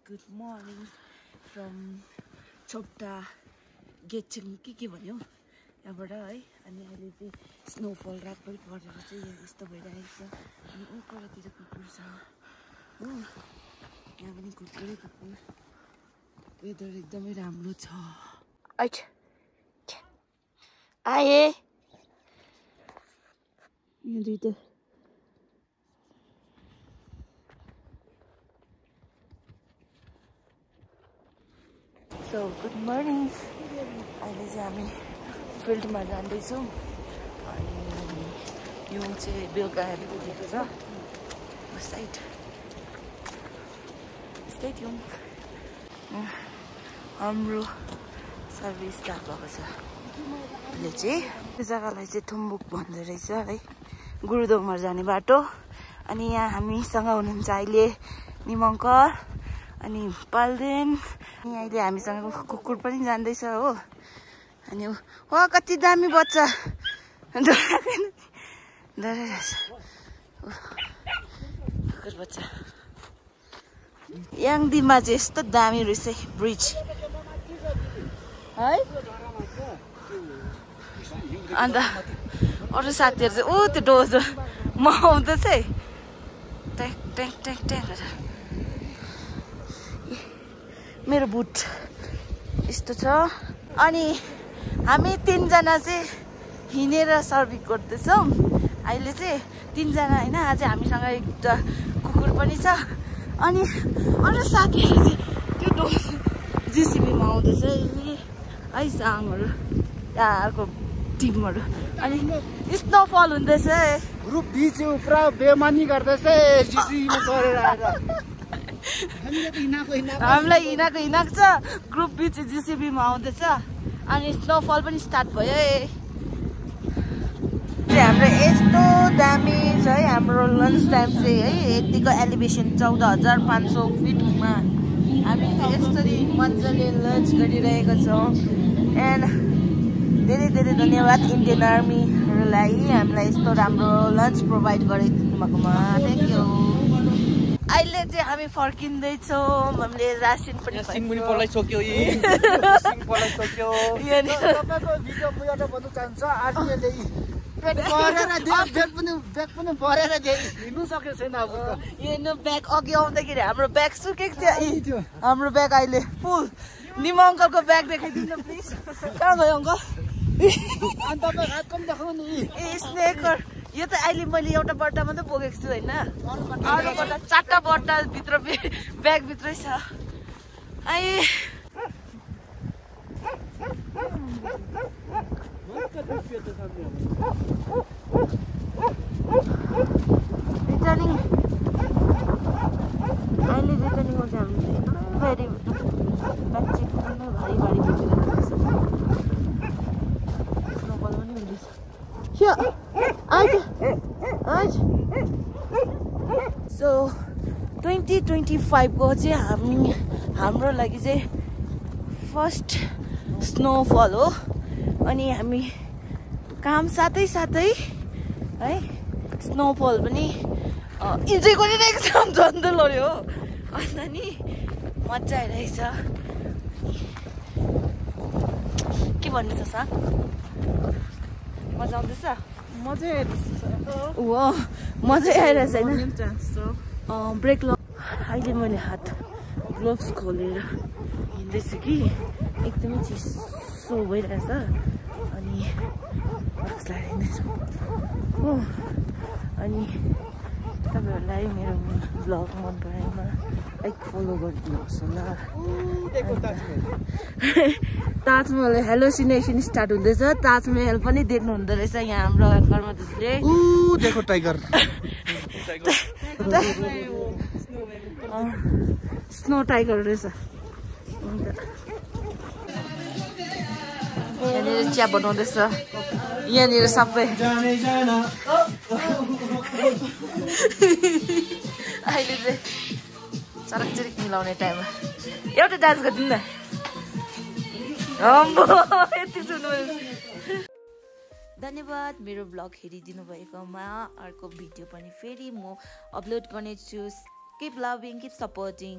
Good morning from Chopta Getching के भन्यो यहाँबाट है अनि अहिले चाहिँ स्नोफल रातभरि परेर चाहिँ यहाँ यस्तो भइरहेको छ अनि उपरतिर कुकुर छ हो यहाँ पनि कुकुर वेदर एकदमै राम्रो छ अच्छा आए यहाँ दुईटा So good morning. अहिले चाहिँ हामी फिल्डमा जाँदैछौँ अनि यो चाहिँ बेलुका हेरेको दिएको छ साइड स्टेडियम हाम्रो सर्भिस स्टार्ट भएको छ अहिले चाहिँ यो जग्गालाई चाहिँ थुम्बुक भन्दो रहेछ है गुरुदोङमार जाने बाटो अनि यहाँ हामीसँग हुनुहुन्छ अहिले निमङ्कर अनि पाल्देन अनि अहिले हामीसँग कुकुर पनि जान्दैछ हो अनि वा कति दामी बच्चा डराइरहेछ कुकुर बच्चा याङदीमा चाहिँ यस्तो दामी रहेछ ब्रिज है अन्त अरू साथीहरू चाहिँ ऊ त्यो डोजो म आउँदैछ है ट्याक ट्याक ट्याक ट्याक गरेर मेरो बुट यस्तो छ अनि हामी तीनजना चाहिँ हिँडेर सर्भिस गर्दैछौँ अहिले चाहिँ तीनजना होइन आज हामीसँग एउटा कुकुर पनि छ अनि अरू साथीहरू चाहिँ त्यो डोज जेसिबीमा आउँदैछ है साङहरू अर्को टिमहरू अनि स्नोफल हुँदैछ ग्रुप बी चाहिँ पुरा बेमानी गर्दैछ जेसिबीमा चढेर आएर हामीलाई हिँडाएको छ ग्रुप बी चाहिँ जेसिबीमा आउँदैछ अनि स्नोफल पनि स्टार्ट भयो हाम्रो यस्तो दामी छ है हाम्रो लन्च टाइम चाहिँ है यतिको एलिभेसन 14,500 फिटमा हामी चाहिँ यसरी मजाले लन्च गरिरहेका छौँ एन्ड धेरै धेरै धन्यवाद इन्डियन आर्मीहरूलाई हामीलाई यस्तो राम्रो लन्च प्रोभाइड गरिदिनु भएकोमा थ्याङ्क यू अहिले चाहिँ हामी फर्किँदैछौँ हामीले रासिन पनि सिङमुनि पलाइसक्यो तपाईँको भिडियो म एउटा भन्नु चाहन्छ आर्मीले ब्याग पनि भरेर हिँड्नु सकेको छैन अब हेर्नु ब्याग अघि आउँदाखेरि हाम्रो ब्याग सुकेको थियो हाम्रो ब्याग अहिले फुल निमा अङ्कलको ब्याग देखाइदिनु प्लिज कहाँ गयो अङ्कल अनि तपाईँ हात कम देखाउनु नि ए स्नेकर यो त अहिले मैले एउटा बट्टा मात्रै बोकेको छु होइन अरू बट्टा 4टा बट्टा भित्र ब्याग भित्रै छ आए रिटर्निङ अहिले रिटर्निङमा चाहिँ हामीले फेरि ब्याग चेक गर्नु भारी भारी बोकिरहेको छ स्नोफल पनि हुँदैछ सो 2025 को चाहिँ हाम्रो लागि चाहिँ फर्स्ट स्नोफल हो अनि हामी काम साथै साथै है स्नोफल पनि इन्जोय गरिरहेको छौँ झन्डै लड्यो हो अन्त नि मजा आइरहेछ के भन्नु छ सा मजा आउँदैछ मजै मजै आइरहेछ होइन ब्रेक ल अहिले मैले हात ग्लोभ्स खोलेर हिँड्दैछु कि एकदमै चिसो भइरहेछ अनि लाएर हिँड्दैछु हो अनि तपाईँहरूलाई मेरो ब्लग मन पराएमा लाइक फलो गरिदिनुहोस् होला ताजमहल हेलोसिनेसन स्टार्ट हुँदैछ ताजमहल पनि देख्नु हुँदो रहेछ यहाँ हाम्रो घरमा त्यसले देखो टाइगर स्नो टाइगर रहेछ यहाँनिर चिया बनाउँदैछ यहाँनिर सबै अहिले चाहिँ चरक चरिक मिलाउने टाइममा एउटा डान्स गरिदिनु न यति सुन्नु धन्यवाद मेरो ब्लग हेरिदिनु भएकोमा अर्को भिडियो पनि फेरि म अपलोड गर्नेछु कीप लभिङ कीप सपोर्टिङ